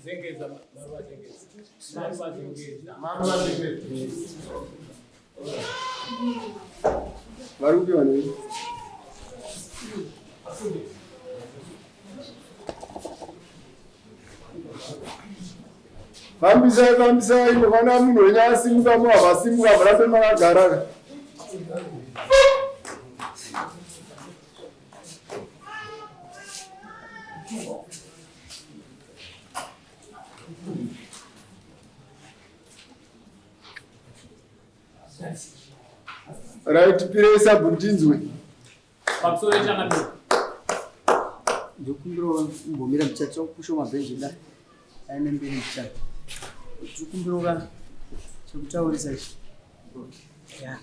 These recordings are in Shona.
Zengeza, Maruva Zengeza. Maruva Zengeza. Maruva Zengeza. Vari kupi vanhu venyu? Fambisai, fambisai, mukana munhu wenyu asimuka muhavasimuka murambe makagara. Right, pirei sabhuku tinzwe. Pamusoro changamire. Ndokumbira umbomira muchacha kupusha mabhenji da aine mberi muchacha. Ndikumbira chekutaurisa ichi. Yeah.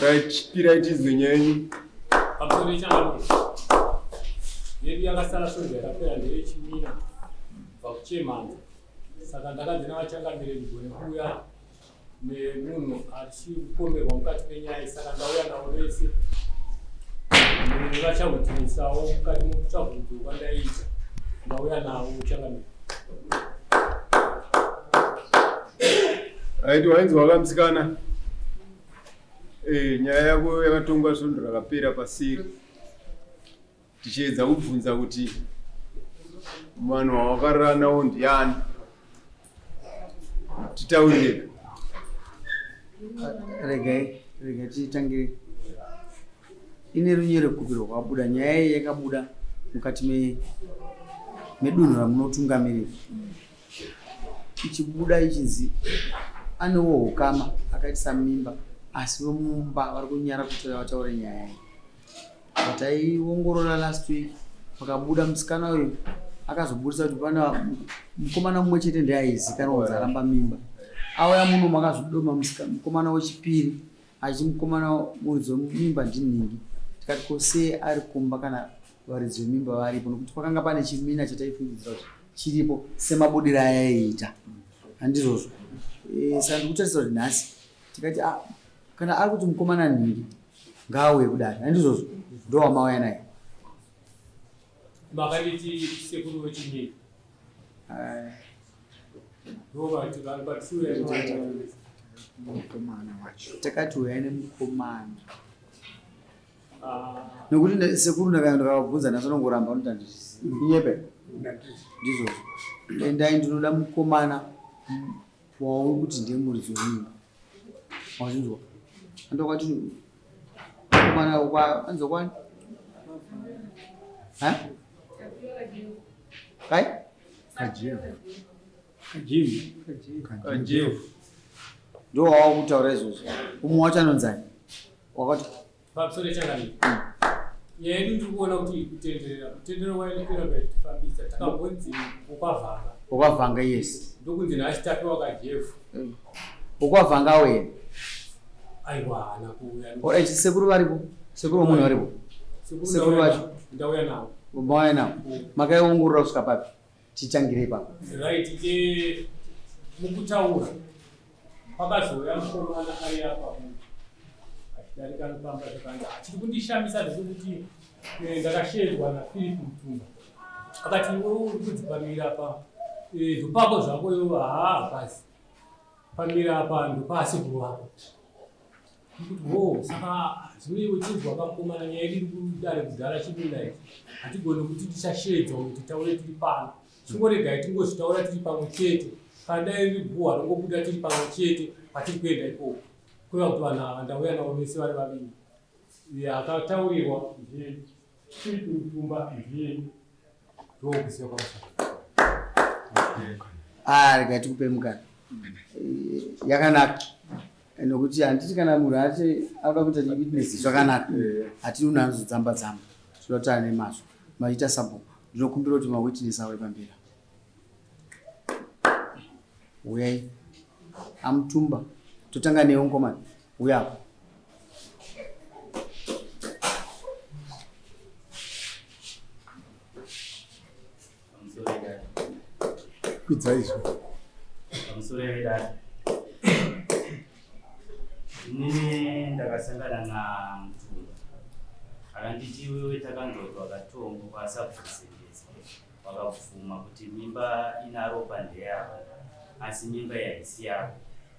Right, pirai tizwe nyaya yenyu. Pamusoro yechangamire. Yedu yakasara svondo yakapera ndeyechimina kubva kuchemhanza. Saka ndakanzi navachangamire ndigone kuuya nemunhu achikupomerwa mukati menyaya saka ndauya navo vese vachahutinisawo mukati mekutsvagurudzo kwandaiita ndauya navo changamire. Aiti wainzi wakamusikana eh, nyaya yako yakatongwa svondo rakapera pasiri tichiedza kubvunza kuti vanhu vawakarara nawo ndiani titaurire regai regai titangire ine runyerekupi rwakabuda nyaya iyi yakabuda mukati medunhu ramunotungamirira ichibuda ichinzi anewo hukama akaitisa mimba asi vemumba vari kunyara kuti vataure nyaya iyi Pataiongorora last week pakabuda musikana uyu akazoburitsa kuti pana mukomana mumwe chete ndiye aizikanwa kunzi aramba mimba. Auya muno makazodoma mukomana wechipiri achi mukomana muridzi wemimba ndinhingi. Tikati ko sei ari kumba kana varidzi vemimba varipo nokuti pakanga pane chimina chataifungidzira kuti chiripo semabudiro ayaiita. Handizvozvo. E, saka ndikutarisa kuti nhasi tikati ah, kana ari kuti mukomana nhingi ngaauye kudare handizvozvo ndowamauya naye makanditi sekuru wechinyika takati uyai nemukomana nokuti sekuru ndakavabvunza nhasi anongoramba anoti handizvizivi inyepe ndizvozvo endai ndinoda mukomana wauri kuti ndiye muridzi wemimba wazvinzwa andokwati mwana kwa anzo kwani ha kai kajevu kajevu ndo wawa kutaura izvozvo umwe wacho anonzani wakati Pamusoro changamire. Nyaya yedu ndiri kuona kuti kutenderera kutenderera kwainopera kaitifambisa takambonzi ukwavhanga. Ukwavhanga yes. Ndokunzi nhasi tapiwa kajefu. Mm. Ukwavhanga we. Aiwa haana kuuya. Alright sekuru varipo. Sekuru wemunhu varipo. Sekuru vacho. Ndauya navo. Mauya navo. Mm. Makaiongorora kusvika papi? Titangire ipapo. Right eh mukutaura pakazouya mukomana ari apa achidarika nopamba zvakanzi achiri kundishamisa ndechekuti eh, ndakasheedzwa naphilip mutumba akati iwe uri kudzipamira pa eh, ndopako zvako iwe haa hapasi pamira apa ndopasekuru vako Ndikuti hoo saka zvino iwe chinzwa kamukomana nyaya yedu iri kudare kudhara chimina ichi hatigone kuti tichasheedza uyu titaure tiri pano chingoregai tingozvitaura tiri pamwe chete kana dai riri guhwa rongobuda tiri pamwe chete patiri kuenda ikoko kureva kuti vanhu ava ndauya navo vese vari vaviri akataurirwa ndiye Philip Mutumba ndiye ndokuziva kwamusoro Ah, rega tikupe mukana. Eh, Yakanaka. Nokuti handiti kana munhu ati anoda kuita witness zvakanaka. Eh. Hatidi munhu anozodzamba dzamba. Tinoda kuti ane mazvo. Maita sabhuku. Ndinokumbira kuti mawitness auye pamberi. Uyai. Amutumba. Totanga newe mukomana. Uya apo. Kwidza izvo. Pamusoro vedare. Inini ndakasangana naMutumba akanditi iwewe takanzwa kuti wakatongwa kwasabvusendesa wakabvuma kuti mimba ina ropa ndeyako asi mimba iyi haisi yako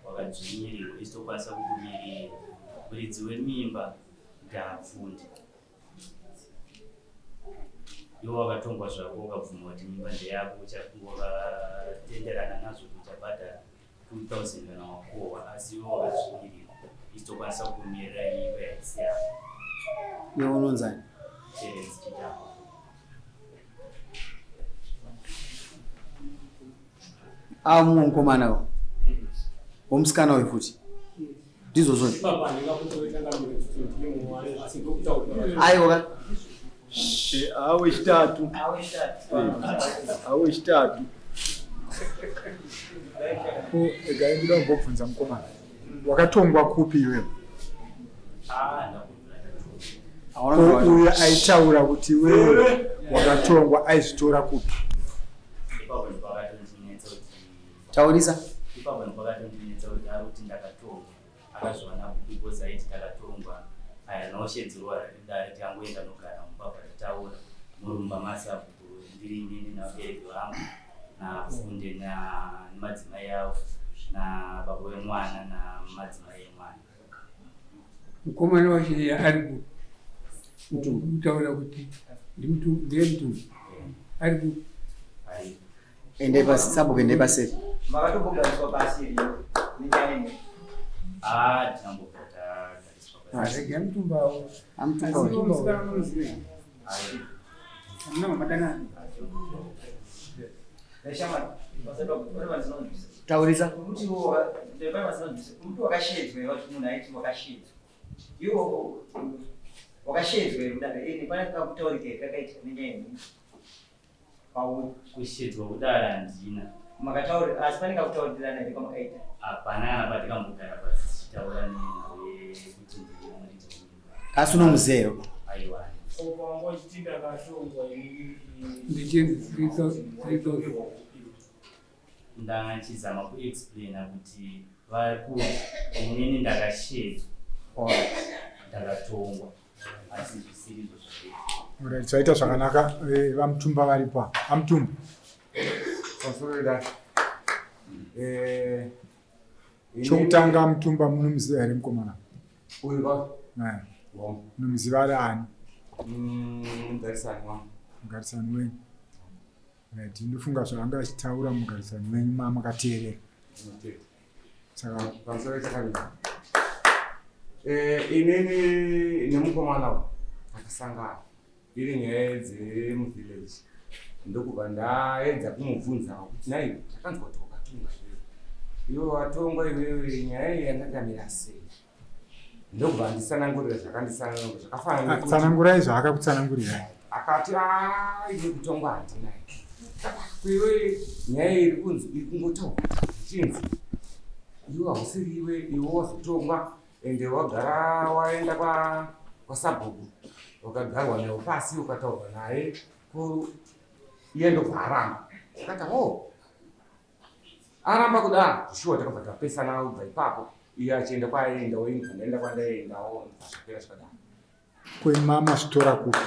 wakadzvinyirirwa isu tokwanisa kukumirira muridzi wemimba ndaapfunde Iwe wakatongwa zvako ukabvuma kuti mimba ndeyako wakatenderana nazvo kuti uchabhadhara 2000 kana wakohwa asi iwe wakazvimirira isu tokwanisa kumirira mimba yaisi yako. Iwe unonzani? Terence Chitamba. Ava mumwe mukomana wa womusikana uyu futi ndizvozvo aiwa ka Awechitatu. Awechitatu. Ko egai ndoda kumbobvunza mukomana. Wakatongwa kupi iwewe? Hauna Ko kubva- uyo aitaura kuti iwewe wakatongwa aizvitora kupi? Ipapo ndopakatondinetsa kuti Taurisa. Ipapo ndopakatondinetsa kuti ari kuti ndakatongwa akazviwana kupi because aiti takatongwa aya noshedzerwa dare tikangoenda nogara mumba patataura murumba masabhuku ndiri inini navabereki vangu nafunde nemadzimai avo nababa wemwana namadzimai emwana. Mukomana wacho iye ari kutaura kuti ndiye mutumbi ari ku Endai pasi sabhuku endai paseri. Makatombogariswa pasi here nenyaya ino? Ah, tinambobva tagariswa pasi. Rega mutumbawo. Amutumba Asi uyu. musikana unomuziva here? Hamuna mamadana. Neshamwari, vasati pane vandinonzwisa. Taurisa. Kuti iwo pane vandinonzwisa. Kuti wakashedzwa here kuti munhu aiti wakashedzwa. Iwo wakashedzwa here kudaro? Ende pane kakutaurika here kakaitika nenyaya ino? Pauri. Kushedzwa kudaro handina. Makataura asi pane kakutaurirana here kwamakaita? Hapana kana patikambogara pasi tichitaura nenhau yekuti ndiri muridzi wemimba. Asi unomuziva here? Aiwa. Ndichinzi 3000. Ndanga ndichizama kuexplaina kuti vari kuti inini ndakashedzwa ndakatongwa asi zvisiri izvo zvakaita. Alright, zvaita zvakanaka eh, vamutumba varipo apa. Amutumba. Pamusoro vedare. Eh, inini- Chokutanga mutumba munomuziva here mukomana? Uyu ba. Eh, Wangu. Munomuziva ari ani? Mugarisani wangu. Mugarisani wenyu. Right, ndofunga zvaanga achitaura mugarisani wenyu ma makateerera. Saka Pamusoro chakadini? Eh, inini nemukomana uyu takasangana iri nyaya dzemuvillage ndokubva ndaedza kumubvunzawo kuti nhai takanzwa kuti wakatonga iwewe iwe watongwa iwewe nyaya iyi yandakamira sei ndokubva andisanangurira zvakandisanangurira zvakafanana ah, nekuti tsanangurai zvaakakutsanangurirai. akati "Ah, ini kutongwa handina iwe nyaya iri kunzi iri kungotaurwa zvichinzi iwe hausiri iwe iwe wazotongwa ende wagara waenda kwa kwasabhuku wakagarwa naye pasi ukataurwa naye ko iye ndobva aramba akati o aramba kudaro shuwa takabva tapesana kubva ipapo iye achienda kwaaiendawo ini bva ndaenda kwandaendawo zvapera zvakadaro Kwema mazvitora kupi?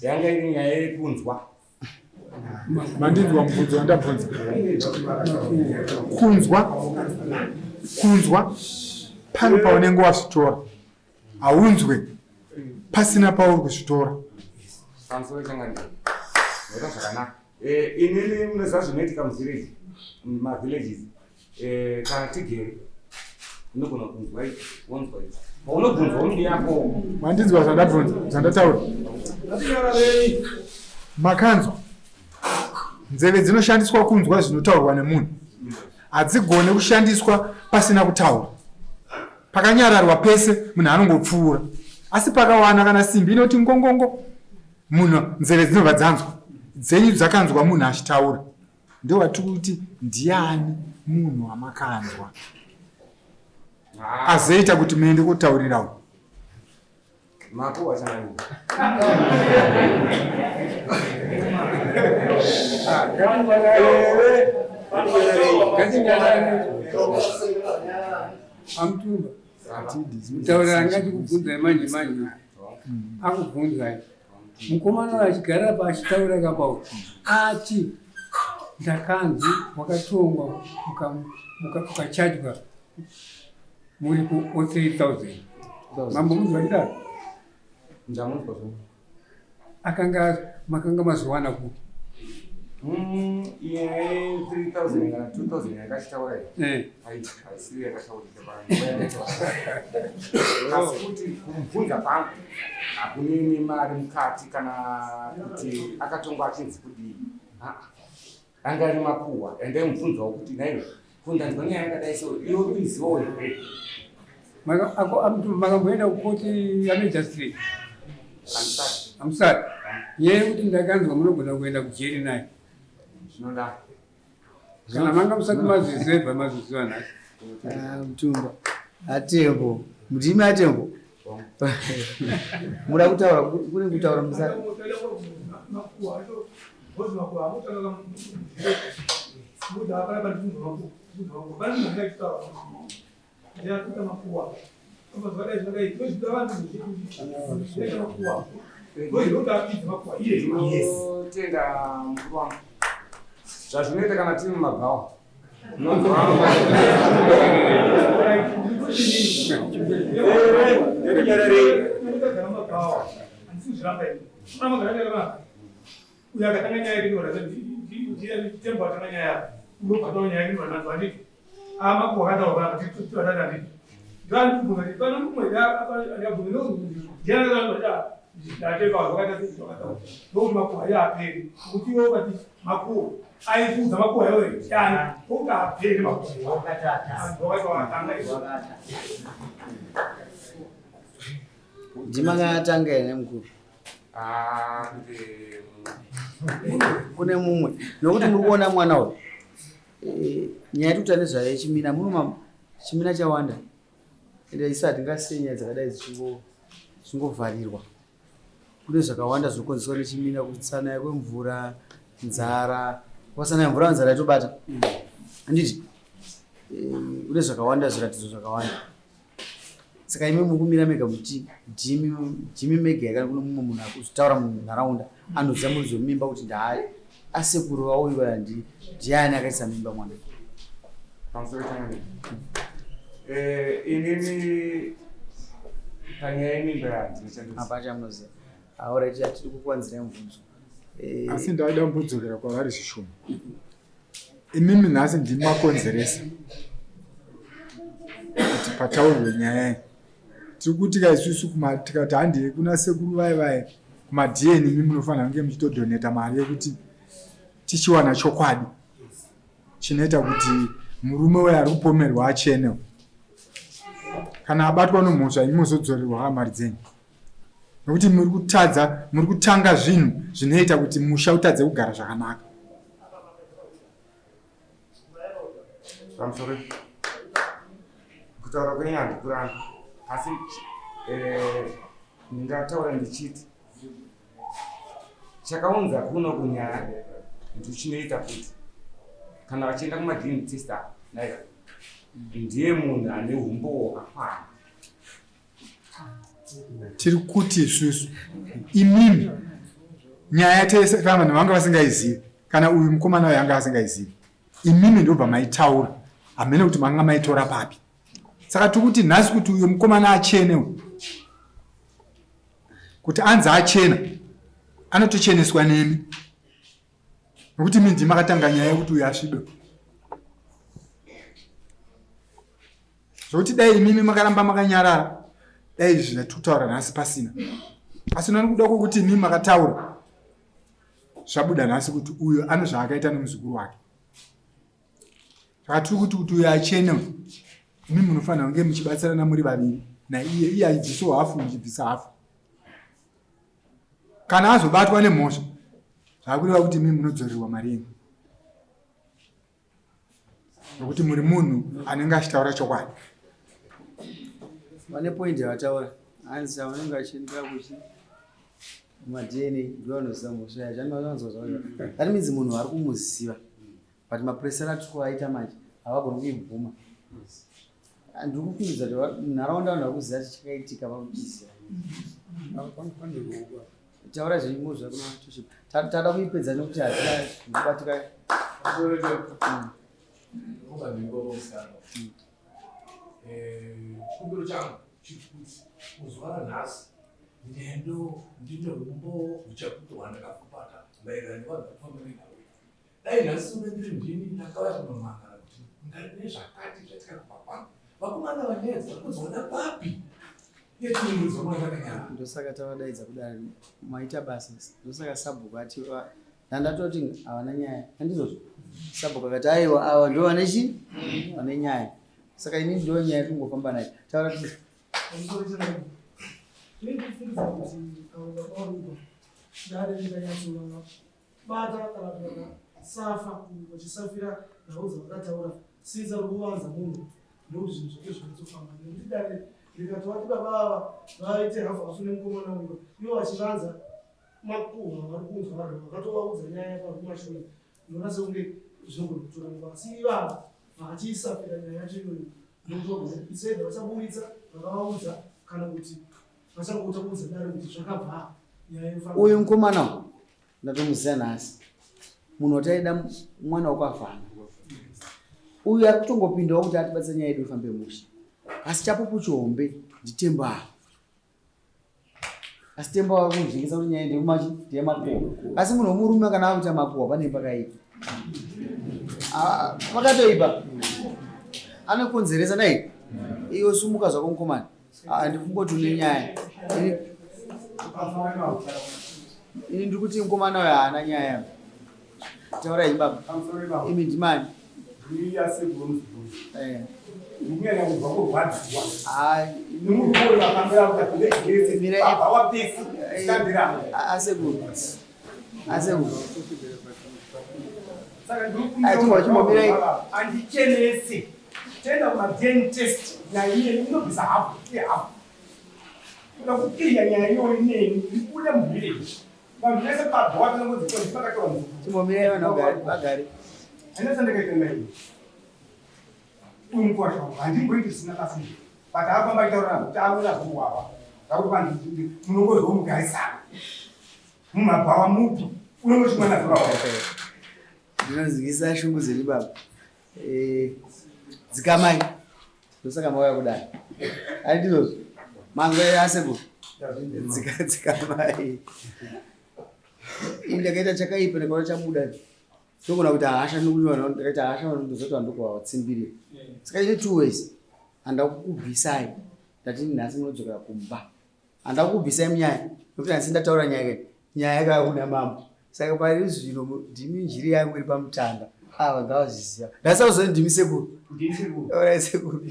Yanga iri nyaya yekunzwa. Mandinzwa mubvunzo wandabvunza. Kunzwa kunzwa pane paunenge wazvitora haunzwe pasina pauri kuzvitora. Pamusoro changaniro. Zvaita zvakanaka. Eh, inini munoziva zvinoitika muvillage, mumavillages. Eh, kana tigere unogona kunzwa ichi wonzwa ichi paunobvunzwa unodi yako Mandinzwa zvandabvunza zvandataura. Makanzwa nzeve dzinoshandiswa kunzwa zvinotaurwa nemunhu hadzigone kushandiswa pasina kutaura. Pakanyararwa pese munhu anongopfuura, asi pakawana kana simbi inoti ngongongo munhu nzeve dzinobva dzanzwa dzenyu dzakanzwa munhu achitaura ndovatiri kuti ndiani munhu wamakanzwa. azoita kuti muende kotaurirawo? Makuwa changamire. Amutumba mutaurira angati kubvunzai manje manje akubvunzai mukomana uyo achigara pa achitaura kapawo ati ndakanzi wakatongwa ukachajwa muri ku 3000 mambo munzwa chidaro Ndamunzwa zvangu. Akanga makanga mazowana kupi? Iye 3000 kana 2000 yakachitaura iyi. Haisiri yakataurika panguva yandataura. Asi kuti kumubvunza kwangu hakunini mari mukati kana kuti akatongwa achinzi kudii. Ah, anga ari makuhwa ende mubvunzawo kuti naiwe kundanzwa nyaya yakadai so iwe kuizivawo here? Makamboenda kukoti yamajustry? Hamusati. Nyaya yekuti ndakanzwa munogona kuenda kujeri naye. Zvinoda. Kana manga musati mazviziva mazviziva nhasi. Ah, Mutumba atembo mudimi atembo muda kutaura kune kutaura musa Ndinotenda mukuru wangu. Zvazvinoita kana tiri mumabhawa. Uyo akatanga nyaya yake tembo atanga nyaya yake unobva nyaya yake ndoananzwa handiti amakuwa akataura panapa tivatatu handiti ndokuti makuwa yaaperi kuti iwe ukati makuwa aikuudza makuwa iwe yani kuti aperi makuwa atanga Ndimakatanga here mukuru? Ah, kune mumwe nokuti muri kuona mwana uyu eh, nyaya yekuti ane zvayo chimina muno chimina chawanda ende isu hatingasiye nyaya dzakadai dzichingovharirwa kune zvakawanda zvinokonzeswa nechimina kusanaya kwemvura nzara kwasanaya mvura nzara yatobata handiti eh, kune zvakawanda zviratidzo zvakawanda Saka imi mukumira mega muti ndimi ndimi mega here kana kune mumwe munhu akuzvitaura munharaunda anoziva muridzi wemimba kuti ndaa asekuru vauyu vaya ndi ndiani akaisa mimba mwana. Pamusoro changu. Eh, inini panyaya yemimba yandine chandoziva. Hapana chamunoziva. Alright, hatiri kukuwanzirai mubvunzo. Eh, Asi ndaida kumbodzokera kwavari zvishoma. Imimi nhasi ndimi makonzeresa kuti pataurwe nyaya iyi. Tiri kuti ka isusu tikati handei kuna sekuru vaye vaye kumaDN imi munofanira kunge muchitodoneta mari yekuti tichiwana chokwadi chinoita kuti murume uyo ari kupomerwa achene. Kana abatwa nomhosva imi mozodzorerwa mari dzenyu. Nokuti muri kutadza, muri kutanga zvinhu zvinoita kuti musha utadze kugara zvakanaka. Pamusoro kutaura kwenyu handikurambi asi eh, ndingataura ndichiti chakaunza kuno kunyaya ndichinoita kuti kana vachienda kumadna test naika ndiye munhu ane umbowo hwakakwana. Tiri kuti isusu imimi nyaya tese kana vanhu vanga vasingaizivi kana uyu mukomana uyu anga asingaizivi imimi ndobva maitaura hamene kuti manga maitora papi saka tiri kuti nhasi kuti uyu mukomana achene uyu kuti anzi achena anotocheneswa nemi nokuti imi ndimi makatanga nyaya yekuti uyu asvibe Zvokuti dai imimi makaramba makanyarara dai izvi zvatiri nhasi pasina. Asi nani kuda kwokuti imimi makataura zvabuda nhasi kuti uyo ane zvaakaita nemuzukuru wake. Saka tiri kuti kuti uyo achene imi munofanira kunge muchibatsirana muri vaviri naiye iye achibvisawo hafu muchibvisa hafu. Kana azobatwa nemhosva zvakureva kuti imi munodzorerwa mari yenyu. Nokuti muri munhu anenge achitaura chokwadi. Vane point yavataura. Hanzi vanenge vachiendera kuchi maDNA ndivo vanoziva mhosva yacho. Ani vanonzwa zvavo. That means munhu ari kumuziva. But mapresera atiri kuvaita manje havagoni kuibvuma. Ndiri kupindudza kuti munharaunda vanhu vari kuziva kuti chakaitika vakuchiziva. Taura zvenyu muzva kuna Toship. Tada kuipedza nekuti hatina kubatika. Chikumbiro changu chiri kuti muzuva ranhasi ndendo ndine umbowo huchapupu hwandakapata maererano nevanhu vari kufamba nenhau iyi. Dai nhasi uno ndiri ndini ndakauya kunomangara kuti ndari nezvakati zvaitika kumba kwangu. Vakomana vanyaya vari kudziona papi? Iye tinomudza mwana akanyara. Ndosaka tavadaidza kudare maita basa. Ndosaka sabhuku ati ndandatoti havana nyaya. Handizvozvo? Sabhuku akati aiwa ava ndo vane chi vane nyaya. Saka ini ndo nyaya kungofamba nayo. Taura kuti Ndinofunga kuti avo baba varuba dare ringanyatsoona bata kana kuti vakasafa vachisafira nhau dzavakataura since ari kuvanza munhu ndokuti zvinhu zvake zvinyatsofamba nekuti dare rikatovati baba ava vaite hafu hafu nemukomana uyo ivo vachivanza makuhwa vari kunzwa vanhu vakatovaudza nyaya vari kumashure ndinoona sekunge zvinogona kutora nguva asi ivava vachiisafira nyaya yacho iyoyo ndokuti isaidha vachaburitsa vakavaudza kana kuti vachangoita kuudza dare kuti zvakabva nyaya yofamba uyu mukomana ndatomuziva nhasi munhu wataida mwana wakwafana uyu ari kutongopindawo kuti atibatsira nyaya yedu ifambe mushe asi chapupu chihombe nditembo ava asi tembo ava kunzvingisa kuti nyaya ndeyemachi ndeyemakuwa asi munhu wemurume kana akuita makuwa pane pakaipa ah, pakatoipa anokonzeresa nai iwe sumuka zvako mukomana Ah, ndikungoti une nyaya ini ndiri kuti mukomana uyo haana nyaya taurai baba imi ndimani eh. Asekuru asekuru Achimbomira andichenese toenda kumadn test naiye inobvisa hafu yehafu kuda kukiriya nyaya iyoyo neni ibude muvillage vanhu vese pabhowa tinongodzikoni pakatora muzukuru Chimbomirai vanhu vagare vagare. Handina chandakaita naye uyu mukwasha wangu handimboiti zvisina basa izvi but afamba achitaura kuti akuda zvokuwawa zvakuti vanhu munongozomugarisana mumabhawa mupi unongochimwana zvokawa Ndinonzwisa shungu dzenyu baba. Eh, dzikamai. Ndosaka mauya kudai. Ari ndizvozvo. Manzwa here asekuru? Dzika dzikamai. Ini ndakaita chakaipa ndikaona chabuda. Ndogona kuti hasha nekuti vanhu ndakaita hasha vanhu ndozoti vanhu ndokuvatsimbirira. Saka ine two ways. Handakukubvisai. Ndati nhasi munodzokera kumba. Handida kukubvisai munyaya nekuti handisi ndataura nyaya kai nyaya yakauya kuna mambo saka pari zvino ndimi njiri yangu iri pamutanda ava ah, ngavazviziva ndasazozoti ndimi sekuru orai sekuru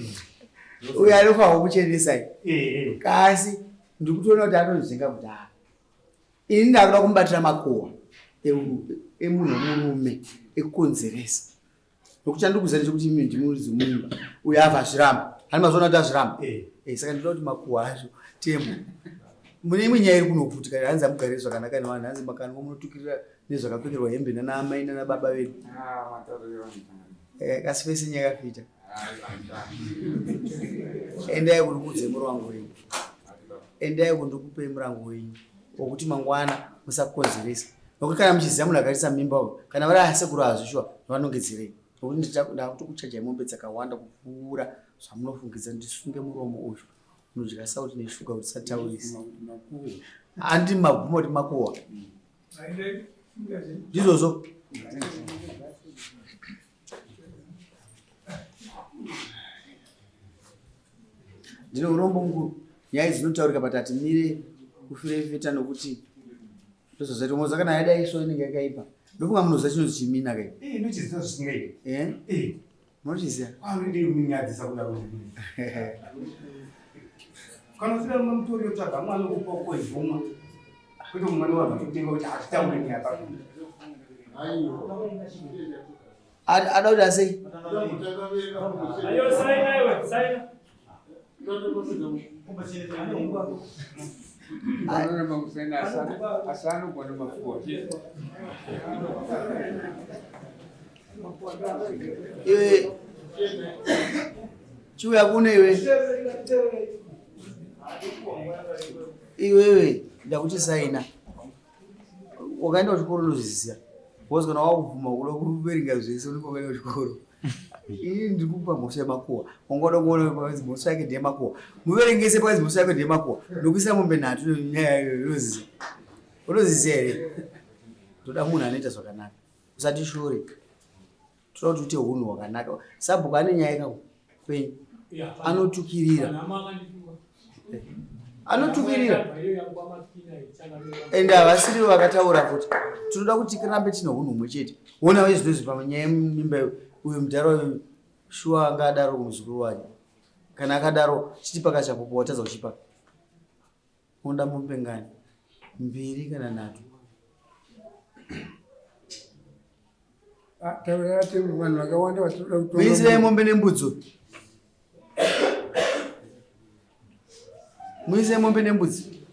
uyo anofanirwa kuchenesai eh, eh. kasi ndiri kutoona kuti anonzvenga kudhara ini ndakuda kumubatira makohwa emunhu wemurume ekukonzeresa nokuti chandikuziva ndechekuti imi ndimi muridzi wemumba uyo abva azviramba hani mazoona kuti azviramba eh. Eh, saka ndinoda kuti makuhwa acho tembo mune imwe nyaya iri kunoputika hanzi amugariri zvakanaka nevanhu hanzi makanwa munotukirira nezvakapfekerwa hembe nana amai nana baba vedu ah, eh, kasi fese nyaya yakafita endai kundikuudze murango wenyu endai kundikupei murango wenyu wokuti mangwana musakonzeresa nokuti kana muchiziva munhu akaisa mimba uyu kana vari asekuru hazvishuwa vanongedzerei nokuti ndakutokuchajai mombe dzakawanda kupfuura zvamunofungidza ndisunge muromo uyu unodya sauti neshuga kuti usataurisa handi magumo kuti makuhwa ndizvozvo ndine urombo mukuru nyaya dzinotaurika but hatimire kufirefeta nokuti ndozvazvaita unoziva kana yadai so inenge yakaipa ndofunga munoziva chinonzi chimina kai eh, inochiziva zvisingaiti eh? eh. munochiziva kwanoinyadzisa kudaro kana usina mumwe mutori yotsvaga mwana wokupa koivhumwa kwete mwana wanhu kutenga kuti hatitaure nyaya pa ada kuti asei Ayo, saina iwe, saina. Iwe chiuya kuno iwe. Iwewe ndakuti saina. Wakaenda kuchikoro unozviziva. Because kana wakubvuma kuda kuverenga zvese unenge wakaenda kuchikoro. Ini ndiri kupa mhosva yemakuhwa. Wanga uda kuona pakanzi mhosva yake ndeyemakuhwa. Muverengese pakanzi mhosva yake ndeyemakuhwa. Ndokuisa mombe nhatu nyaya iyoyo unoziziva. Unoziziva here? Ndoda munhu anoita zvakanaka. Usatishore. Toda kuti uite hunhu hwakanaka. Sabhuku ane nyaya ikako kwenyu. Anotukirira. Anotukirira. Ende havasirivo vakataura futi. Tinoda kuti tirambe tine hunhu humwe chete. Wona wezvinozvi panyaya yemimba uyo mudhara uyu shuwa anga adaro kumuzukuru wake. Kana akadaro chitipa kachapupu watadza kuchipa. Unoda mombe ngani? Mbiri kana nhatu? Ah, taura ati vanhu vakawanda vatinoda kutonga. Muisirei mombe nembudzi. Muisirei mombe nembudzi.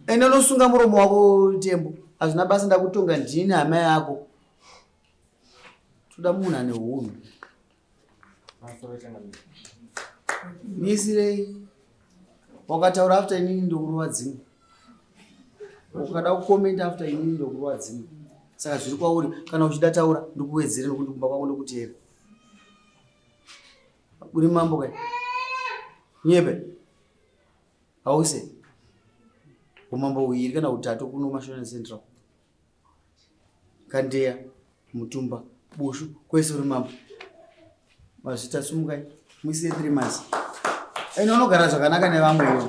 Ende unosunga muromo wako Tembo. Hazvina basa ndakutonga ndini hama yako. Toda munhu ane hunhu. Misirei. Wakataura after inini ndokurova dzimwe. Ukada kucomment after inini ndokurova dzimwe. Saka zviri kwauri kana uchida taura ndikuwedzere nokuti kumba kwako ndokuteera. Uri mambo kai? Nyebe. Hause. Umambo huiri kana utatu kuno Mashona Central. Kandeya, Mutumba, Bushu, kwese uri mambo. Mazvita sumukai, muisiye 3 months. Ende unogara zvakanaka nevamwe iwe.